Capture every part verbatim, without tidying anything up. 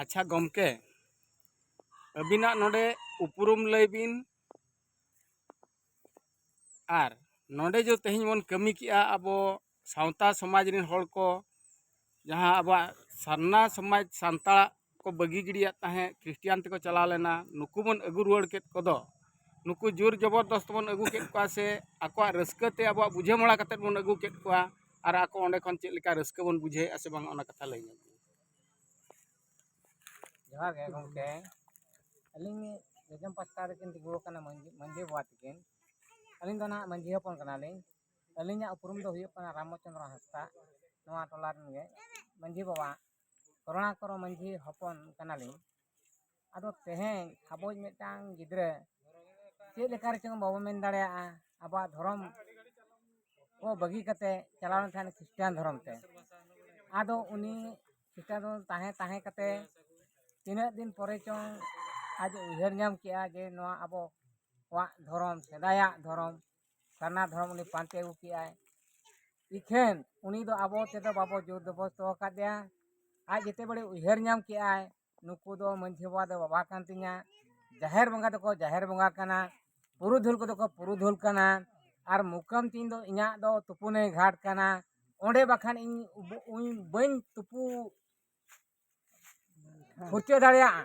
ᱟᱪᱪᱷᱟ ᱜᱚᱢᱠᱮ, ᱟᱹᱵᱤᱱᱟᱜ ᱱᱚᱰᱮ ᱩᱯᱨᱩᱢ ᱞᱟᱹᱭ ᱵᱤᱱ, ᱟᱨ ᱱᱚᱰᱮ ᱡᱮ ᱛᱮᱦᱮᱧ ᱵᱚᱱ ᱠᱟᱹᱢᱤ ᱠᱮᱜᱼᱟ ᱟᱵᱚ ᱥᱟᱶᱛᱟ ᱥᱚᱢᱟᱡᱽ ᱨᱮᱱ ᱦᱚᱲ ᱠᱚ, ᱡᱟᱦᱟᱸ ᱟᱵᱚᱣᱟᱜ ᱥᱟᱨᱱᱟ ᱥᱚᱢᱟᱡᱽ ᱥᱟᱱᱛᱟᱲᱟᱜ ᱠᱚ ᱵᱟᱹᱜᱤ ᱜᱤᱰᱤᱭᱟᱫ ᱛᱟᱦᱮᱸᱫ, ᱠᱷᱨᱤᱥᱴᱤᱭᱟᱱ ᱛᱮᱠᱚ ᱪᱟᱞᱟᱣ ᱞᱮᱱᱟ, ᱱᱩᱠᱩ ᱵᱚᱱ ᱟᱹᱜᱩ ᱨᱩᱣᱟᱹᱲ ᱠᱮᱫ ᱠᱚᱫᱚ, ᱱᱩᱠᱩ ᱡᱳᱨ ᱡᱚᱵᱚᱨᱫᱚᱥᱛ ᱵᱚᱱ ᱟᱹᱜᱩ ᱠᱮᱫ ᱠᱚᱣᱟ ᱥᱮ ᱟᱠᱚᱣᱟᱜ ᱨᱟᱹᱥᱠᱟᱹ ᱛᱮ ᱟᱵᱚᱣᱟᱜ ᱵᱩᱡᱷᱟᱹᱣ ᱢᱚᱲᱟ ᱠᱟᱛᱮᱫ ᱵᱚᱱ ᱟᱹᱜᱩ ᱠᱮᱫ ᱠᱚᱣᱟ, ᱟᱨ ᱟᱠᱚ ᱚᱸᱰᱮ ᱠᱷᱚᱱ ᱪᱮᱫ ᱞᱮᱠᱟ ᱨᱟᱹᱥᱠᱟᱹ ᱵᱚᱱ ᱵᱩᱡᱷᱟᱹᱣᱮᱫᱼᱟ ᱥᱮ ᱵᱟᱝ, ᱚᱱᱟ ᱠᱟᱛᱷᱟ ᱞᱟᱹᱭ ᱧᱚᱜ ᱵᱤᱱ᱾ ᱡᱚᱦᱟᱨ ᱜᱮ ᱜᱚᱢᱠᱮ, ᱟᱹᱞᱤᱧ ᱡᱚᱡᱚᱢ ᱯᱟᱥᱴᱟ ᱨᱮᱠᱤᱱ ᱛᱤᱸᱜᱩ ᱟᱠᱟᱱᱟ ᱢᱟᱹᱡᱷᱤ, ᱢᱟᱹᱡᱷᱤ ᱵᱟᱵᱟ ᱛᱟᱹᱠᱤᱱ᱾ ᱟᱹᱞᱤᱧ ᱫᱚ ᱱᱟᱦᱟᱜ ᱢᱟᱹᱡᱷᱤ ᱦᱚᱯᱚᱱ ᱠᱟᱱᱟᱞᱤᱧ᱾ ᱟᱹᱞᱤᱧᱟᱜ ᱩᱯᱨᱩᱢ ᱫᱚ ᱦᱩᱭᱩᱜ ᱠᱟᱱᱟ ᱨᱟᱢᱪᱚᱸᱫᱽᱨᱚ ᱦᱟᱸᱥᱫᱟ, ᱱᱚᱣᱟ ᱴᱚᱞᱟ ᱨᱮᱱ ᱜᱮ ᱢᱟᱹᱡᱷᱤ ᱵᱟᱵᱟ, ᱠᱚᱨᱚᱲᱟᱠᱚᱨᱚ ᱢᱟᱹᱡᱷᱤ ᱦᱚᱯᱚᱱ ᱠᱟᱱᱟᱞᱤᱧ᱾ ᱟᱫᱚ ᱛᱮᱦᱮᱧ ᱟᱵᱚᱭᱤᱡ ᱢᱤᱫᱴᱟᱝ ᱜᱤᱫᱽᱨᱟᱹ ᱪᱮᱫ ᱞᱮᱠᱟ ᱨᱮᱪᱚᱝ ᱵᱟᱵᱚ ᱢᱮᱱ ᱫᱟᱲᱮᱭᱟᱜᱼᱟ, ᱟᱵᱚᱣᱟᱜ ᱫᱷᱚᱨᱚᱢ ᱠᱚ ᱵᱟᱹᱜᱤ ᱠᱟᱛᱮ ᱪᱟᱞᱟᱣ ᱞᱮᱱ ᱛᱟᱦᱮᱸᱫ ᱠᱷᱨᱤᱥᱴᱟᱱ ᱫᱷᱚᱨᱚᱢ ᱛᱮ᱾ ᱟᱫᱚ ᱩᱱᱤ ᱠᱷᱨᱤᱥᱴᱟᱱ ᱫᱷᱚᱨᱚᱢ ᱛᱟᱦᱮᱸ ᱛᱟᱦᱮᱸ ᱠᱟᱛᱮ ᱛᱤᱱᱟᱹᱜ ᱫᱤᱱ ᱯᱚᱨᱮ ᱪᱚᱝ ᱟᱡ ᱮ ᱩᱭᱦᱟᱹᱨ ᱧᱟᱢ ᱠᱮᱜᱼᱟ ᱡᱮ ᱱᱚᱣᱟ ᱟᱵᱚᱣᱟᱜ ᱫᱷᱚᱨᱚᱢ, ᱥᱮᱫᱟᱭᱟᱜ ᱫᱷᱚᱨᱚᱢ, ᱥᱟᱨᱱᱟ ᱫᱷᱚᱨᱚᱢ ᱩᱱᱤ ᱯᱟᱱᱛᱮ ᱟᱹᱜᱩ ᱠᱮᱜᱼᱟᱭ᱾ ᱤᱠᱷᱟᱹᱱ ᱩᱱᱤ ᱫᱚ ᱟᱵᱚ ᱛᱮᱫᱚ ᱵᱟᱵᱚ ᱡᱳᱨ ᱡᱚᱵᱚᱥᱛᱚ ᱟᱠᱟᱫᱮᱭᱟ᱾ ᱟᱡ ᱡᱮᱛᱮ ᱵᱮᱲᱮ ᱩᱭᱦᱟᱹᱨ ᱧᱟᱢ ᱠᱮᱜᱼᱟᱭ, ᱱᱩᱠᱩ ᱫᱚ ᱢᱟᱹᱡᱷᱤ ᱵᱟᱵᱟ ᱫᱚ ᱵᱟᱵᱟ ᱠᱟᱱ ᱛᱤᱧᱟ, ᱡᱟᱦᱮᱨ ᱵᱚᱸᱜᱟ ᱫᱚᱠᱚ ᱡᱟᱦᱮᱨ ᱵᱚᱸᱜᱟ ᱠᱟᱱᱟ, ᱯᱩᱨᱩᱫᱷᱩᱞ ᱠᱚᱫᱚ ᱠᱚ ᱯᱩᱨᱩᱫᱷᱩᱞ ᱠᱟᱱᱟ, ᱟᱨ ᱢᱩᱠᱟᱹᱢ ᱛᱤᱧ ᱫᱚ ᱤᱧᱟᱹᱜ ᱫᱚ ᱛᱩᱯᱩᱱᱟᱹᱭ ᱜᱷᱟᱴ ᱠᱟᱱᱟ, ᱚᱸᱰᱮ ᱵᱟᱠᱷᱟᱱ ᱤᱧ ᱩᱵ-, ᱤᱧ ᱵᱟᱹᱧ ᱛᱩᱯᱩ ᱯᱷᱩᱨᱪᱟᱹ ᱫᱟᱲᱮᱭᱟᱜᱼᱟ᱾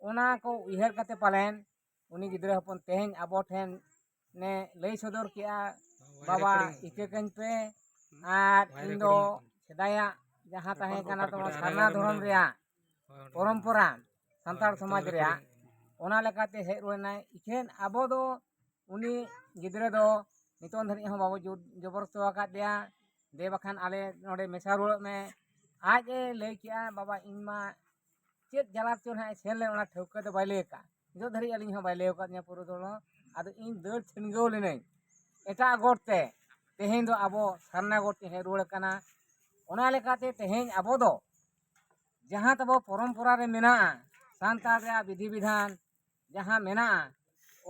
ᱚᱱᱟ ᱠᱚ ᱩᱭᱦᱟᱹᱨ ᱠᱟᱛᱮ ᱯᱟᱞᱮᱱ ᱩᱱᱤ ᱜᱤᱫᱽᱨᱟᱹ ᱦᱚᱯᱚᱱ ᱛᱮᱦᱮᱧ ᱟᱵᱚ ᱴᱷᱮᱱ ᱮ ᱞᱟᱹᱭ ᱥᱚᱫᱚᱨ ᱠᱮᱜᱼᱟ, ᱵᱟᱵᱟ, ᱤᱠᱟᱹ ᱠᱟᱹᱧ ᱯᱮ, ᱟᱨ ᱤᱧ ᱫᱚ ᱥᱮᱫᱟᱭᱟᱜ ᱡᱟᱦᱟᱸ ᱛᱟᱦᱮᱸ ᱠᱟᱱᱟ ᱛᱟᱵᱚᱱ ᱥᱟᱨᱱᱟ ᱫᱷᱚᱨᱚᱢ ᱨᱮᱭᱟᱜ ᱯᱚᱨᱚᱢᱯᱚᱨᱟ, ᱥᱟᱱᱛᱟᱲ ᱥᱚᱢᱟᱡᱽ ᱨᱮᱭᱟᱜ, ᱚᱱᱟ ᱞᱮᱠᱟᱛᱮ ᱦᱮᱡ ᱨᱩᱣᱟᱹᱲ ᱮᱱᱟᱭ᱾ ᱤᱠᱷᱟᱹᱱ ᱟᱵᱚ ᱫᱚ ᱩᱱᱤ ᱜᱤᱫᱽᱨᱟᱹ ᱫᱚ ᱱᱤᱛᱚᱝ ᱫᱷᱟᱹᱨᱤᱡ ᱦᱚᱸ ᱵᱟᱵᱚ ᱡᱳᱨ ᱡᱚᱵᱚᱨᱫᱚᱥᱛᱚ ᱟᱠᱟᱫᱮᱭᱟ, ᱫᱮ ᱵᱟᱠᱷᱟᱱ ᱟᱞᱮ ᱱᱚᱰᱮ ᱢᱮᱥᱟ ᱨᱩᱣᱟᱹᱲᱚᱜ ᱢᱮ᱾ ᱟᱡ ᱮ ᱞᱟᱹᱭ ᱠᱮᱜᱼᱟ, ᱵᱟᱵᱟ, ᱤᱧ ᱢᱟ ᱪᱮᱫ ᱡᱟᱞᱟ ᱪᱚ ᱱᱟᱦᱟᱜ ᱮ ᱥᱮᱱ ᱞᱮᱱ, ᱚᱱᱟ ᱴᱷᱟᱹᱣᱠᱟᱹ ᱫᱚ ᱵᱟᱭ ᱞᱟᱹᱭ ᱟᱠᱟᱫ᱾ ᱱᱤᱛᱚᱜ ᱫᱷᱟᱹᱨᱤᱡ ᱟᱹᱞᱤᱧ ᱦᱚᱸ ᱵᱟᱭ ᱞᱟᱹᱭ ᱟᱠᱟᱫ ᱞᱤᱧᱟ ᱯᱩᱨᱟᱹ ᱫᱚᱞ ᱦᱚᱸ᱾ ᱟᱫᱚ ᱤᱧ ᱫᱟᱹᱲ ᱪᱷᱤᱱᱜᱟᱹᱣ ᱞᱮᱱᱟᱹᱧ ᱮᱴᱟᱜ ᱜᱚᱴ ᱛᱮ᱾ ᱛᱮᱦᱮᱧ ᱫᱚ ᱟᱵᱚ ᱥᱟᱨᱱᱟ ᱜᱚᱴ ᱛᱮ ᱦᱮᱡ ᱨᱩᱣᱟᱹᱲ ᱟᱠᱟᱱᱟ᱾ ᱚᱱᱟ ᱞᱮᱠᱟᱛᱮ ᱛᱮᱦᱮᱧ ᱟᱵᱚ ᱫᱚ ᱡᱟᱦᱟᱸ ᱛᱟᱵᱚ ᱯᱚᱨᱚᱢᱯᱚᱨᱟ ᱨᱮ ᱢᱮᱱᱟᱜᱼᱟ, ᱥᱟᱱᱛᱟᱲ ᱨᱮᱭᱟᱜ ᱵᱤᱫᱷᱤ ᱵᱤᱫᱷᱟᱱ ᱡᱟᱦᱟᱸ ᱢᱮᱱᱟᱜᱼᱟ,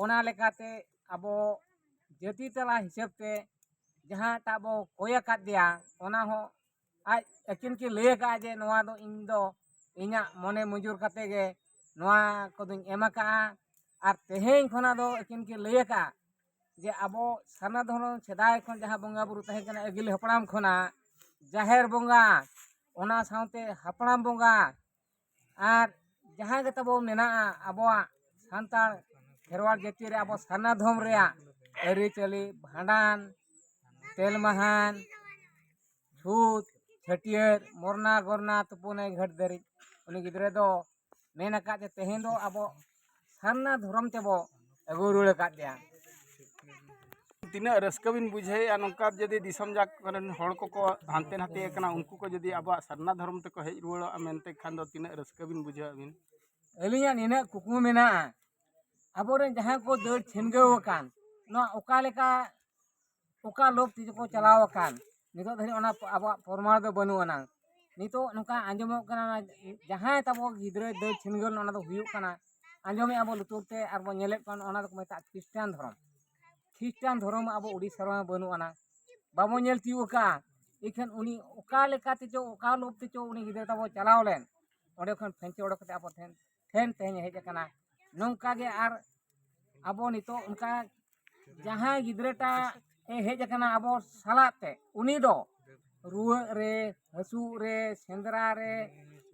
ᱚᱱᱟ ᱞᱮᱠᱟᱛᱮ ᱟᱵᱚ ᱡᱟᱹᱛᱤ ᱛᱟᱞᱟ ᱦᱤᱥᱟᱹᱵ ᱛᱮ ᱡᱟᱦᱟᱸᱴᱟᱜ ᱵᱚ ᱠᱚᱭ ᱟᱠᱟᱫ ᱫᱮᱭᱟ, ᱚᱱᱟ ᱦᱚᱸ ᱟᱡ ᱟᱹᱠᱤᱱ ᱠᱤᱱ ᱞᱟᱹᱭ ᱟᱠᱟᱫᱼᱟ ᱡᱮ ᱱᱚᱣᱟ ᱫᱚ ᱤᱧ ᱫᱚ ᱤᱧᱟᱹᱜ ᱢᱚᱱᱮ ᱢᱩᱡᱩᱨ ᱠᱟᱛᱮ ᱜᱮ ᱱᱚᱣᱟ ᱠᱚᱫᱚᱧ ᱮᱢ ᱟᱠᱟᱜᱼᱟ᱾ ᱟᱨ ᱛᱮᱦᱮᱧ ᱠᱷᱚᱱᱟᱜ ᱫᱚ ᱟᱹᱠᱤᱱ ᱠᱤᱱ ᱞᱟᱹᱭ ᱟᱠᱟᱜᱼᱟ ᱡᱮ ᱟᱵᱚ ᱥᱟᱨᱱᱟ ᱫᱷᱚᱨᱚᱢ ᱥᱮᱫᱟᱭ ᱠᱷᱚᱱ ᱡᱟᱦᱟᱸ ᱵᱚᱸᱜᱟ ᱵᱩᱨᱩ ᱛᱟᱦᱮᱸ ᱠᱟᱱᱟ ᱟᱹᱜᱤᱞ ᱦᱟᱯᱲᱟᱢ ᱠᱷᱚᱱᱟᱜ, ᱡᱟᱦᱮᱨ ᱵᱚᱸᱜᱟ, ᱚᱱᱟ ᱥᱟᱶᱛᱮ ᱦᱟᱯᱲᱟᱢ ᱵᱚᱸᱜᱟ, ᱟᱨ ᱡᱟᱦᱟᱸ ᱜᱮ ᱛᱟᱵᱚ ᱢᱮᱱᱟᱜᱼᱟ ᱟᱵᱚᱣᱟᱜ ᱥᱟᱱᱛᱟᱲ ᱠᱷᱮᱨᱣᱟᱲ ᱡᱟᱹᱛᱤ ᱨᱮ ᱟᱵᱚ ᱥᱟᱨᱱᱟ ᱫᱷᱚᱨᱚᱢ ᱨᱮᱭᱟᱜ ᱟᱹᱨᱤᱪᱟᱹᱞᱤ, ᱵᱷᱟᱸᱰᱟᱱ, ᱛᱮᱞᱢᱟᱦᱟᱱ, ᱪᱷᱩᱛ, ᱪᱷᱟᱹᱴᱭᱟᱹᱨ, ᱢᱚᱨᱱᱟ ᱜᱚᱨᱱᱟ, ᱛᱩᱯᱩᱱᱟᱭ ᱜᱷᱟᱹᱴ ᱫᱟᱹᱨᱤᱡ, ᱩᱱᱤ ᱜᱤᱫᱽᱨᱟᱹ ᱫᱚ ᱢᱮᱱ ᱟᱠᱟᱫ ᱡᱮ ᱛᱮᱦᱮᱧ ᱫᱚ ᱟᱵᱚ ᱥᱟᱨᱱᱟ ᱫᱷᱚᱨᱚᱢ ᱛᱮᱵᱚ ᱟᱹᱜᱩ ᱨᱩᱣᱟᱹᱲ ᱟᱠᱟᱫ ᱫᱮᱭᱟ᱾ ᱛᱤᱱᱟᱹᱜ ᱨᱟᱹᱥᱠᱟᱹ ᱵᱤᱱ ᱵᱩᱡᱷᱟᱹᱣᱮᱫᱼᱟ ᱱᱚᱝᱠᱟ ᱡᱩᱫᱤ ᱫᱤᱥᱚᱢ ᱡᱟᱠ ᱨᱮᱱ ᱦᱚᱲ ᱠᱚᱠᱚ ᱦᱟᱱᱛᱮ ᱱᱟᱛᱮ ᱟᱠᱟᱱᱟ, ᱩᱱᱠᱩ ᱠᱚ ᱡᱩᱫᱤ ᱟᱵᱚᱣᱟᱜ ᱥᱟᱨᱱᱟ ᱫᱷᱚᱨᱚᱢ ᱛᱮᱠᱚ ᱦᱮᱡ ᱨᱩᱣᱟᱹᱲᱚᱜᱼᱟ ᱢᱮᱱᱛᱮ ᱠᱷᱟᱱ ᱫᱚ ᱛᱤᱱᱟᱹᱜ ᱨᱟᱹᱥᱠᱟᱹ ᱵᱤᱱ ᱵᱩᱡᱷᱟᱹᱣᱮᱫ ᱵᱤᱱ? ᱟᱹᱞᱤᱧᱟᱜ ᱱᱤᱱᱟᱹᱜ ᱠᱩᱠᱢᱩ ᱢᱮᱱᱟᱜᱼᱟ, ᱟᱵᱚᱨᱮᱱ ᱡᱟᱦᱟᱸᱭ ᱠᱚ ᱫᱟᱹᱲ ᱪᱷᱤᱱᱜᱟᱹᱣ ᱟᱠᱟᱱ, ᱱᱚᱣᱟ ᱚᱠᱟ ᱞᱮᱠᱟ, ᱚᱠᱟ ᱞᱳᱵᱷ ᱛᱮ ᱠᱚ ᱪᱟᱞᱟᱣ ᱟᱠᱟᱱ, ᱱᱤᱛᱚᱜ ᱫᱷᱟᱹᱨᱤᱡ ᱚᱱᱟ ᱟᱵᱚᱣᱟᱜ ᱯᱨᱚᱢᱟᱬ ᱫᱚ ᱵᱟᱹᱱᱩᱜ ᱟᱱᱟᱝ᱾ ᱱᱤᱛᱚᱜ ᱱᱚᱝᱠᱟ ᱟᱸᱡᱚᱢᱚᱜ ᱠᱟᱱᱟ, ᱚᱱᱟ ᱡᱟᱦᱟᱸᱭ ᱛᱟᱵᱚ ᱜᱤᱫᱽᱨᱟᱹ ᱫᱟᱹᱲ ᱪᱷᱤᱱᱜᱟᱹᱣ ᱚᱱᱟ ᱫᱚ ᱦᱩᱭᱩᱜ ᱠᱟᱱᱟ, ᱟᱸᱡᱚᱢᱮᱫᱼᱟ ᱵᱚ ᱞᱩᱛᱩᱨ ᱛᱮ ᱟᱨ ᱵᱚ ᱧᱮᱞᱮᱫ ᱠᱟᱱ, ᱚᱱᱟ ᱫᱚᱠᱚ ᱢᱮᱛᱟᱜᱼᱟ ᱠᱷᱨᱤᱥᱴᱟᱱ ᱫᱷᱚᱨᱚᱢ᱾ ᱠᱷᱨᱤᱥᱴᱟᱱ ᱫᱷᱚᱨᱚᱢ ᱟᱵᱚ ᱩᱰᱤᱥᱟ ᱨᱮᱢᱟ ᱵᱟᱹᱱᱩᱜ ᱟᱱᱟ, ᱵᱟᱵᱚ ᱧᱮᱞ ᱛᱤᱭᱳᱜ ᱟᱠᱟᱫᱼᱟ᱾ ᱤᱠᱷᱟᱹᱱ ᱩᱱᱤ ᱚᱠᱟ ᱞᱮᱠᱟ ᱛᱮᱪᱚ, ᱚᱠᱟ ᱞᱳᱵᱷ ᱛᱮᱪᱚ ᱩᱱᱤ ᱜᱤᱫᱽᱨᱟᱹ ᱛᱟᱵᱚ ᱪᱟᱞᱟᱣ ᱞᱮᱱ, ᱚᱸᱰᱮ ᱠᱷᱚᱱ ᱯᱷᱮᱱᱪᱮ ᱚᱰᱚᱠ ᱠᱟᱛᱮ ᱟᱵᱚ ᱴᱷᱮᱱ, ᱴᱷᱮᱱ ᱛᱮᱦᱮᱧ ᱦᱮᱡ ᱟᱠᱟᱱᱟ᱾ ᱱᱚᱝᱠᱟ ᱜᱮ ᱟᱨ ᱟᱵᱚ ᱱᱤᱛᱚᱜ ᱚᱱᱠᱟ ᱡᱟᱦᱟᱸᱭ ᱜᱤᱫᱽᱨᱟᱹᱴᱟᱜ ᱮ ᱦᱮᱡ ᱟᱠᱟᱱᱟ ᱟᱵᱚ ᱥᱟᱞᱟᱜ ᱛᱮ, ᱩᱱᱤ ᱫᱚ ᱨᱩᱣᱟᱹᱜ ᱨᱮ, ᱦᱟᱹᱥᱩᱜ ᱨᱮ, ᱥᱮᱸᱫᱽᱨᱟ ᱨᱮ,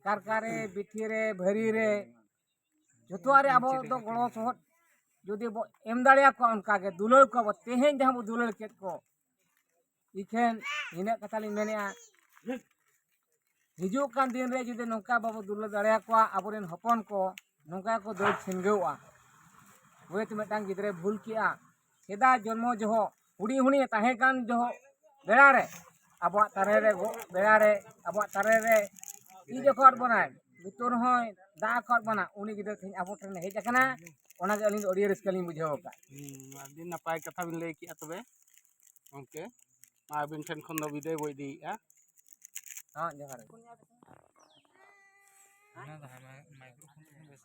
ᱠᱟᱨᱠᱟ ᱨᱮ, ᱵᱤᱴᱷᱤ ᱨᱮ, ᱵᱷᱟᱹᱨᱤ ᱨᱮ, ᱡᱚᱛᱚᱣᱟᱜ ᱨᱮ ᱟᱵᱚ ᱫᱚ ᱜᱚᱲᱚ ᱥᱚᱦᱚᱫ ᱡᱩᱫᱤ ᱵᱚ ᱮᱢ ᱫᱟᱲᱮᱭᱟᱠᱚᱣᱟ, ᱚᱱᱠᱟ ᱜᱮ ᱫᱩᱞᱟᱹᱲ ᱠᱚᱣᱟ ᱵᱚ, ᱛᱮᱦᱮᱧ ᱡᱟᱦᱟᱸ ᱵᱚ ᱫᱩᱞᱟᱹᱲ ᱠᱮᱫ ᱠᱚ, ᱤᱠᱷᱟᱹᱱ ᱱᱤᱱᱟᱹᱜ ᱠᱟᱛᱷᱟ ᱞᱤᱧ ᱢᱮᱱᱮᱫᱼᱟ, ᱦᱤᱡᱩᱜ ᱠᱟᱱ ᱫᱤᱱ ᱨᱮ ᱡᱩᱫᱤ ᱱᱚᱝᱠᱟ ᱵᱟᱵᱚ ᱫᱩᱞᱟᱹᱲ ᱫᱟᱲᱮᱭᱟᱠᱚᱣᱟ, ᱟᱵᱚᱨᱮᱱ ᱦᱚᱯᱚᱱ ᱠᱚ ᱱᱚᱝᱠᱟ ᱠᱚ ᱫᱟᱹᱲ ᱪᱷᱤᱱᱜᱟᱹᱣᱚᱜᱼᱟ, ᱦᱳᱭᱛᱳ ᱢᱤᱫᱴᱟᱝ ᱜᱤᱫᱽᱨᱟᱹᱭ ᱵᱷᱩᱞ ᱠᱮᱜᱼᱟ, ᱥᱮᱫᱟᱭ ᱡᱚᱱᱢᱚ ᱡᱚᱦᱚᱜ, ᱦᱩᱰᱤᱧ ᱦᱩᱰᱤᱧ ᱮ ᱛᱟᱦᱮᱸ ᱠᱟᱱ ᱡᱚᱦᱚᱜ ᱵᱮᱲᱟ ᱨᱮ, ᱟᱵᱚᱣᱟᱜ ᱛᱟᱨᱮ ᱨᱮ ᱜᱚ-, ᱵᱮᱲᱟ ᱨᱮ, ᱟᱵᱚᱣᱟᱜ ᱛᱟᱨᱮ ᱨᱮ ᱛᱤ ᱡᱚᱠᱷᱚᱱ ᱵᱚᱱᱟᱭ, ᱞᱩᱛᱩᱨ ᱦᱚᱸᱭ ᱫᱟᱜ ᱟᱠᱟᱫ ᱵᱚᱱᱟ, ᱩᱱᱤ ᱜᱤᱫᱽᱨᱟᱹ ᱛᱮᱦᱮᱧ ᱟᱵᱚ ᱴᱷᱮᱱ ᱦᱮᱡ ᱟᱠᱟᱱᱟ᱾ ᱚᱱᱟᱜᱮ ᱟᱹᱞᱤᱧ ᱫᱚ ᱟᱹᱰᱤ ᱨᱟᱹᱥᱠᱟᱹ ᱞᱤᱧ ᱵᱩᱡᱷᱟᱹᱣ ᱟᱠᱟᱫ᱾ ᱦᱩᱸ, ᱟᱹᱰᱤ ᱱᱟᱯᱟᱭ ᱠᱟᱛᱷᱟ ᱵᱤᱱ ᱞᱟᱹᱭ ᱠᱮᱜᱼᱟ᱾ ᱛᱚᱵᱮ ᱜᱚᱢᱠᱮ, ᱢᱟ ᱟᱹᱵᱤᱱ ᱴᱷᱮᱱ ᱠᱷᱚᱱ ᱫᱚ ᱵᱤᱫᱟᱹᱭ ᱵᱚ ᱤᱫᱤᱭᱮᱫᱼᱟ᱾ ᱦᱚᱸ, ᱡᱚᱦᱟᱨ ᱜᱮ᱾ ᱚᱱᱟ ᱫᱚ ᱦᱟᱱᱟ ᱢᱟᱭᱠᱨᱳᱯᱷᱳᱱ ᱛᱮ ᱵᱮᱥ